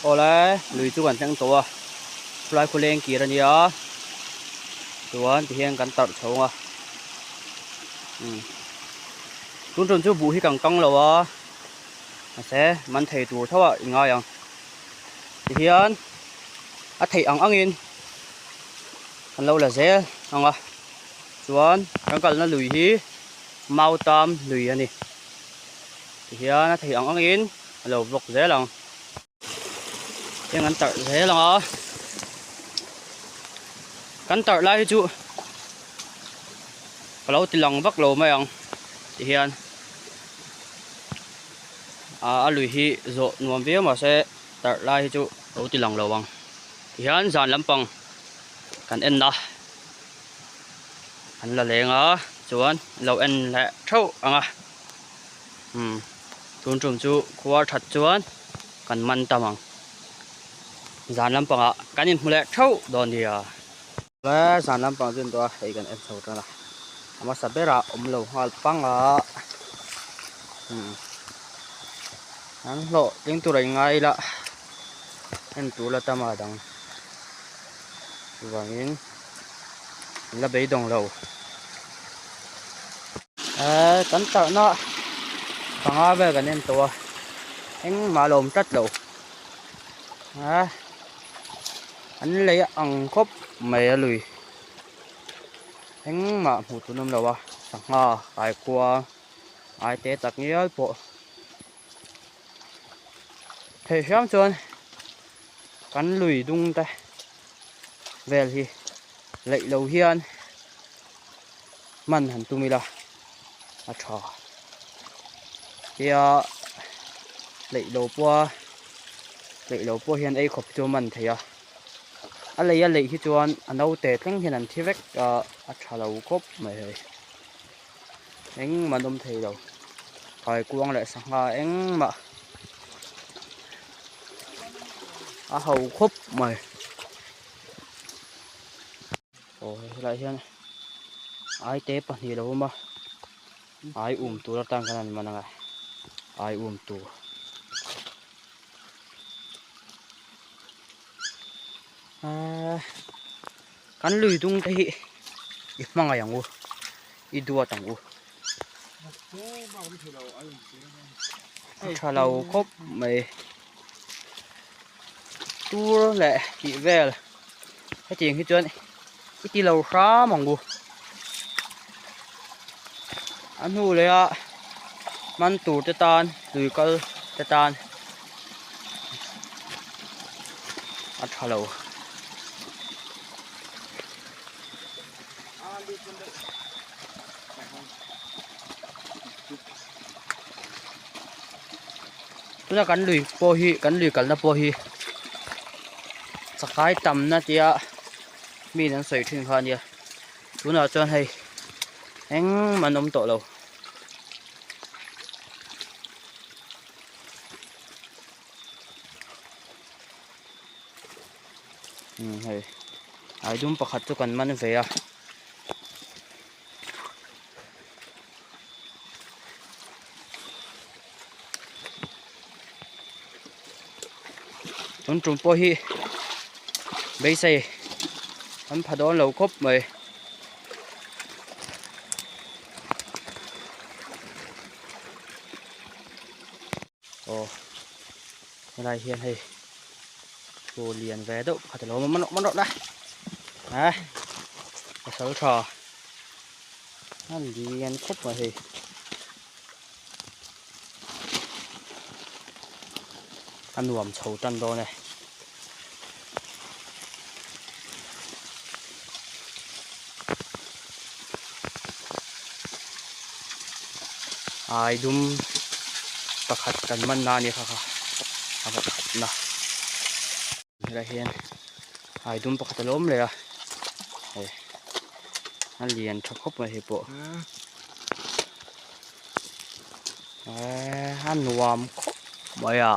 Awle lui chu kan thleng tawh a khulai khu leng kir a nia chuan tihian kan tarh chho ang a umm tun tum chu buh hi kan kang lo a mahse man thei tur tho ah i ngai ang tihian a theih ang angin kan lo la zel ang a chuan kan kalna lui hi Mautam lui a ni tihian a theih ang angin a lo vlog zel ang heng an tarh zel ang a kan tarh lai hi chu ka lo ti lang vak lo mai ang tihian ah a lui hi zawh nuam viau mahse tarh lai hi chu lo ti lang lo ang tihian zan lampang kan en a. An la leng a chuan an lo en leh theuh ang a umm tun tum chu khua that chuan kan man tam ang zan lampangah kan inhmu leh theuh dawn nia le zan lampang chu an tawh a hei kan en chho tan a a hmasa berah awm lo nghal pang a umm an hlawh tling tur a in ngai ila en tur la tam a dang chuvangin. La beidawng lo eee kan tarhna panga vel kan en tawh a engmah a lo awm tlat lo eee an lei ang khawp mai a lui engmah hmuh tur an awm lo a sangha kaikua ai te tak ngial pawh theih hram chuan kan lui dung te vel hi laih lo hian hman han tum ila a tha tia laih lo pawha laih lo pawh hian ei khawp chu a man thei a a lei a leih hi chuan a naute thleng hian an thi vek a a tha lo khawp mai hei engmah an awm thei lo kaikuang leh sangha engmah a ho khawp mai aw helaiah hian aite pahnih a lo awm a ai um tur atan khan an man ang a ai um tur ahh kan lui dung te hi i hmangaih ang u i duat ang u a tha lo khawp mai tur leh tih vel hetiang hi chuan i ti lo hram ang u a hnu leh a man tur te tan lui kal te tan a tha lo. Tuna kan lui pawh hi kan lui kalna pawh hi chakai tamna tia mi an sawi thin kha a nia tunah chuan hei engmah an awm tawh lo. Umm hei ai dum pakhat chu kan man ve a. Tun tum pawh hi beisei an pha dawn lo khawp mai. Aw helai hian hei thu lian ve deuh pakhat a lo awm a man rawh man rawh la a pasal tha a lian khawp mai hei a nuam chho tan dawn e. Ai dum pakhat kan man na a ni kha kha a va khat na helai hian ai dum pakhat a lo awm leh a hei a lian tha khawp mai hei pawh a nuam khawp mai a.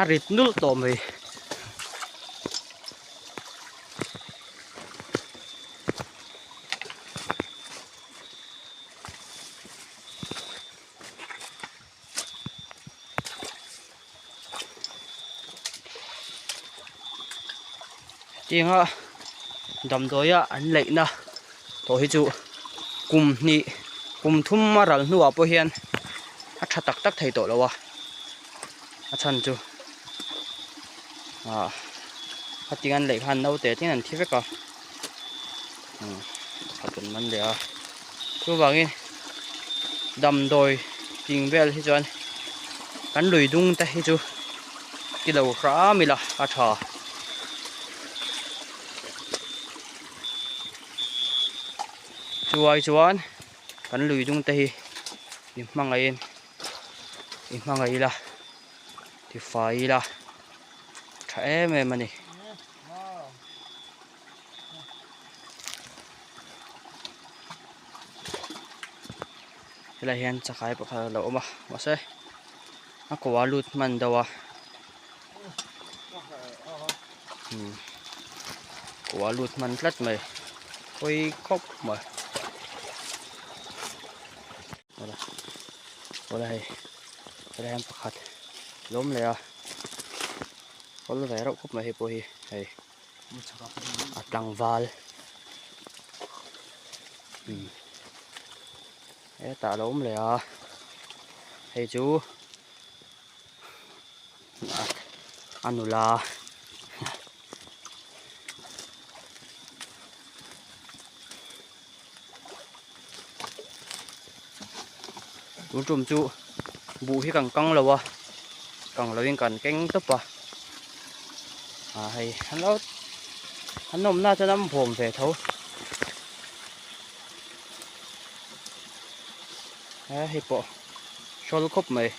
A rit nulh tawh mai. Tianga damdawia an leihna tawh hi chu kum hnih kum thum a ral hnuah pawh hian a tha tak tak thei tawh lo a a chhan chu ah hetiang an leih khan naute thleng an thi vek a pakhat an man leh a chuvangin damdawi ting vel hi chuan kan lui dung te hi chu ti lo hram ila a tha. Chuai chuan kan lui dung te hi i hmangaihin i hmangaih ila ti fai ila tha em em a ni. Helai hian chakai pakhat a lo awm a mahse a ko a lut hman deuh a umm ko a lut hman tlat mai hawi khawp mai awle awle hei helai hian pakhat a lo awm leh a hawl ve reuh khawp mai hei pawh hi hei. A tlangval umm hetah a lo awm leh a hei chu a nula tun tum chu buh hi kan kang lo a kang lo in kan keng tawp a ah hei an lo an awmna chuan an bawm ve tho he hei pawh hrawl khawp mai.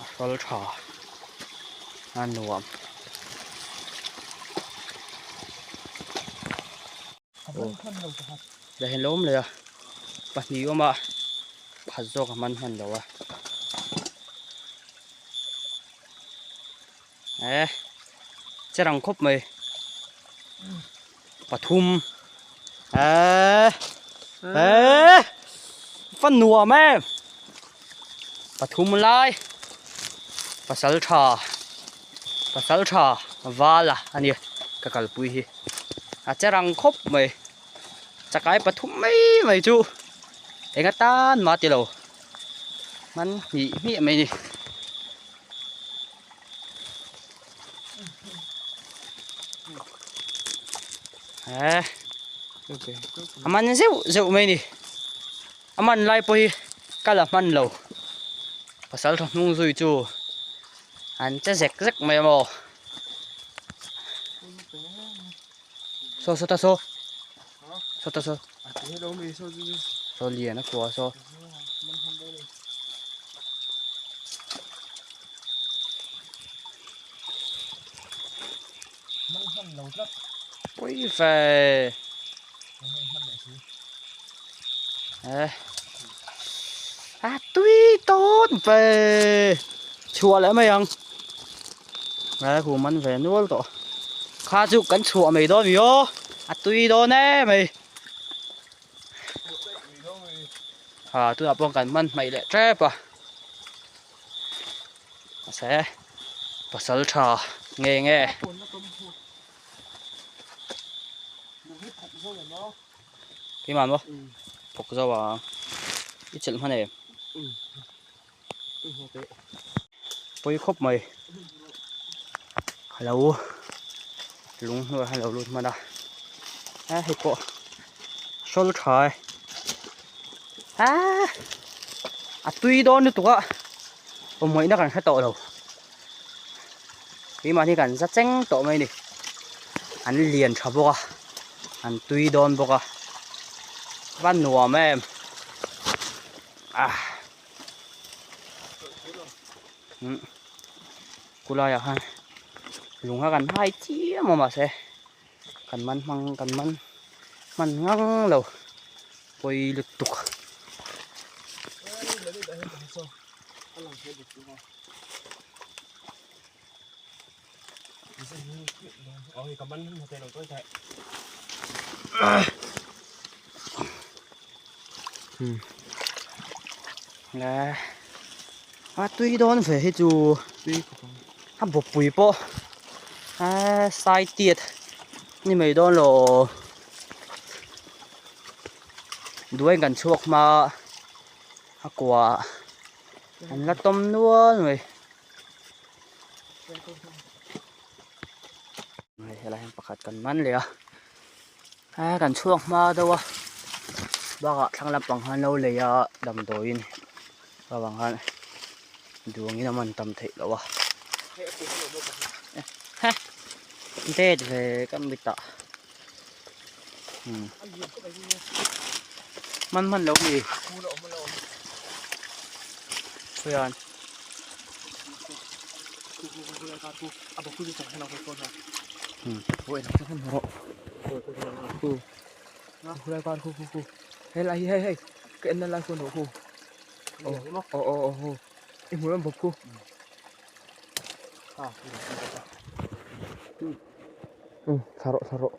A hrawl tha a nuam la hen lo awm leh a pahnih awm a pakhat zawk a man hman lo a eh che rang khawp mai pathum eh eh fa nuam em pathum lai pasal tha pasal tha vala a nia ka kalpui hi a che rang khawp mai chakai pathum mai mai chu eng atan mah tilo hman hnih hmiah mai a ni. Eh a man zeuh zeuh mai ni a man lai pawh hi ka la hman lo pasal tha hnung zui chu an che zek zek mai a maw saw saw ta saw saw ta saw saw lian a kua saw. Pui ve eh a tui tawn ve chhuah leh mai ang he hu man ve nual tawh kha chu kan chhuah mai dawn mi aw a tui dawn em mai Ha tunah pawh kan man hmaih leh tep a mahse pasal tha nge nge keimah maw phawk zo a i chelh hman em pawi khawp mai alo lung hnuaiah hian alo lut hman a he hei pawh hrawl tha e ah a tui dawn lutuk a awmawihna kan hre tawh lo keimahni kan za cheng tawh mai a ni an lian tha bawk a an tui dawn bawk a va nuam em ah. Kulaiah khan lung a kan hai chiam a mahse kan man hmang kan man hman ngang lo pawi lutuk. A tui dawn ve hi chu a bawppui pawh sai tiat ni mai dawn lo duain kan chhuak hma a kua an la tawm nual mai helai hian pakhat kan man leh a. He kan chhuak hma deuh a bakah thlang lampang khan lo lei a damdawiin avang khan duangin a man tam theih loh a he det ve ka mitah man hman lo mi khawian. Helai hi hei hei ka en na lai khuan khu aw aw aw aw hu i hmu em bawk khu um thla rawh thla rawh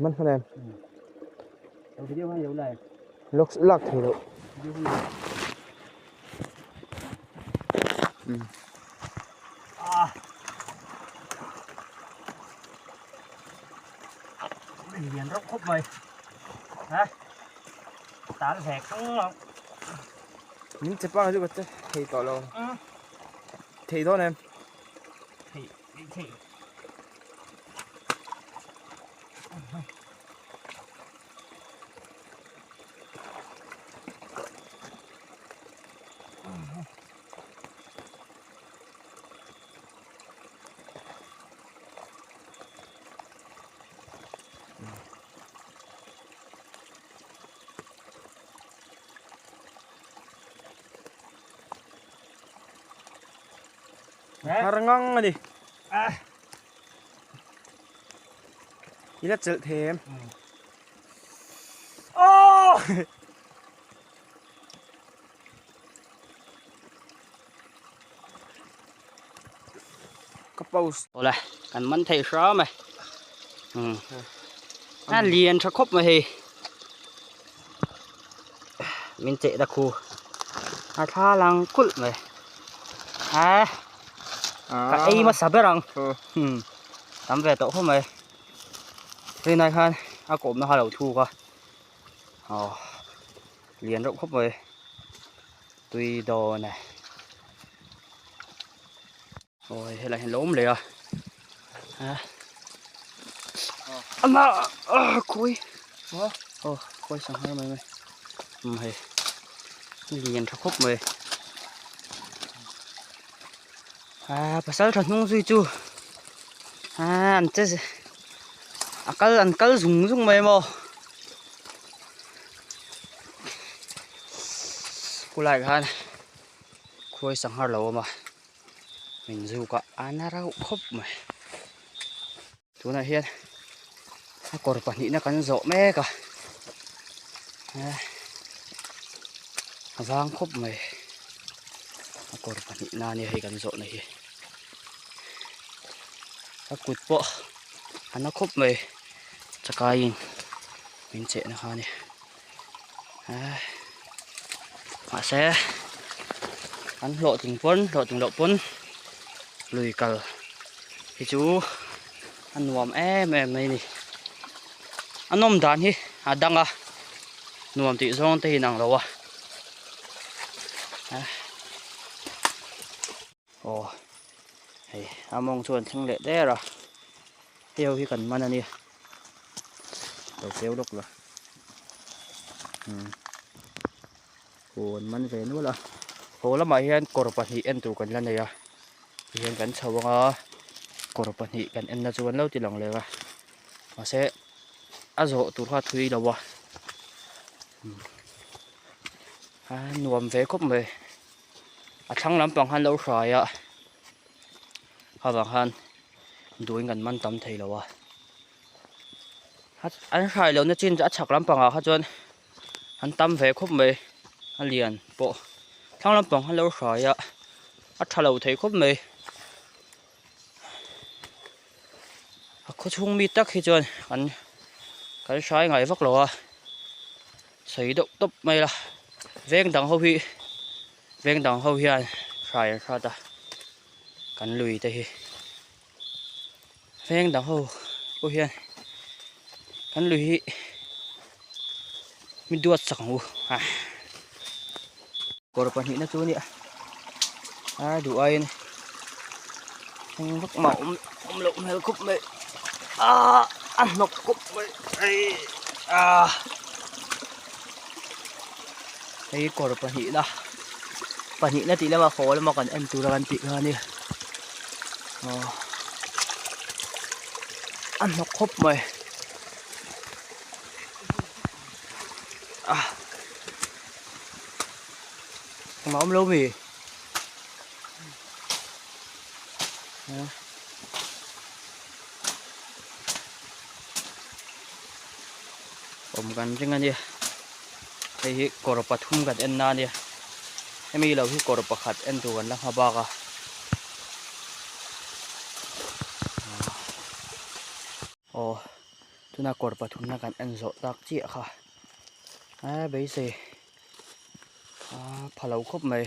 man hman em lak lak thei loh. Lian reuh khawp mai ha tan ve khang lo min che pa chu ka che thei tawh lo thei dawn em thei thei Har ngang a ni. I la chelh thei em? Oh! Ka pause. Awle, kan man thei hram e. Um. A lian tha khawp mai hei. Min cheh ta khu. A thla lang kulh mai. A. Ka ei hmasa ber ang. Hmm. Tam ve tawh khawp mai. Rinai khan a kawmna kha lo thuk a. Aw. Lian reuh khawp mai. Tui dawn e. Awi helai hian lo awm leh a. Ama khawi. Aw khawi sanghar mai mai. Um hei. Lian tha khawp mai. Ah pasal tha hnung zui chu. Ah an che a kal an kal zung zung mai maw. Khulai khan khuai sanghar lo awm a min zuk a a na rauh khawp mai. Tunah hian a kawr pahnihna kan zawh mek a a vang khawp mai a kawr pahnihna ania hei kan zawhna hi a kut pawh a na khawp mai chakai in min chehna kha a ni mahse an hlawhtling pawn hlawhtling loh pawn lui kal hi chu a nuam em em mai a ni a nawm dan hi a dang a nuam tih zawng te hi inang lo a aw hei a mawng chu an thleng leh der a hei ho hi kan man a nia lo keu lawk la umm aw an man ve nual a haw lamah hian kawr pahnih en tur kan la nei a tihian kan chho ang a kawr pahnih kan en na chu an lo ti lang leh a mahse a zawh tur kha a thui lo a a nuam ve khawp mai. A thlang lampang khan lo hrai a avang khan duhin kan man tam thei lo a an hrai lohna chin chu a chhak lampangah kha chuan an tam ve khawp mai a lian pawh thlang lampang khan lo hrai a a tha lo thei khawp mai a khaw chhung mi tak hi chuan an kan hrai ngai vak lo a. Sawi deuh tawp mai la veng dang ho hi veng dang ho hian hrai an hrat a kan lui te hi veng dang ho pawh hian kan lui hi mi duat sak ang u a kawr pahnihna chu nia a duh aiin eng vak mah awm awm loh hmel khawp mai ah a hnawk khawp mai ei ah hei kawr pahnihna pahnihna tih lama haw lama kan en tura kan tih kha a ni aw a hnawk khawp mai ah engmah awm lo mi. Awm kan ring a nia hei hi kawr pathum kan en na a nia hemi lo hi kawr pakhat en tur kan la hma bak a aw tuna kawr pathum na kan en zawh tak chiah kha a beisei a pha lo khawp mai.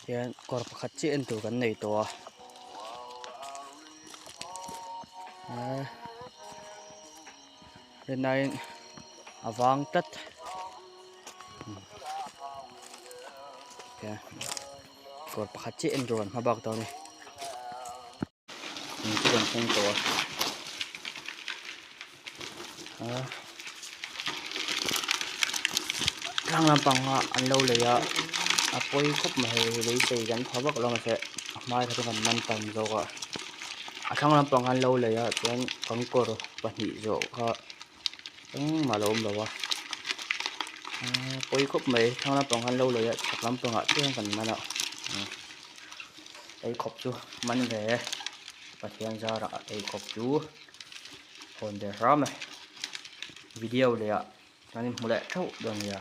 Hian kawr pakhat chiah en tur kan nei tawh a ahh rinaiin a vang tlat kawr pakhat chiah en tur kan hma bak dawn a ni. Thing chu kan thleng tawh a a tlang lampang a an lo lei a a pawi khawp mai hei beisei kan pha vak lo mahse a hmai kha chu kan man tam zawk a a thlang lampang an lo lei a chuan kan kawr pahnih zawh kha engmah a lo awm lo a pawi khawp mai thlang lampang an lo lei a chhak lampangah chian kan man a. Ei khawp chu man ve e Pathian zarah ei khawp chu hawn ve hram e video leh ah kan inhmu leh theuh dawn nia.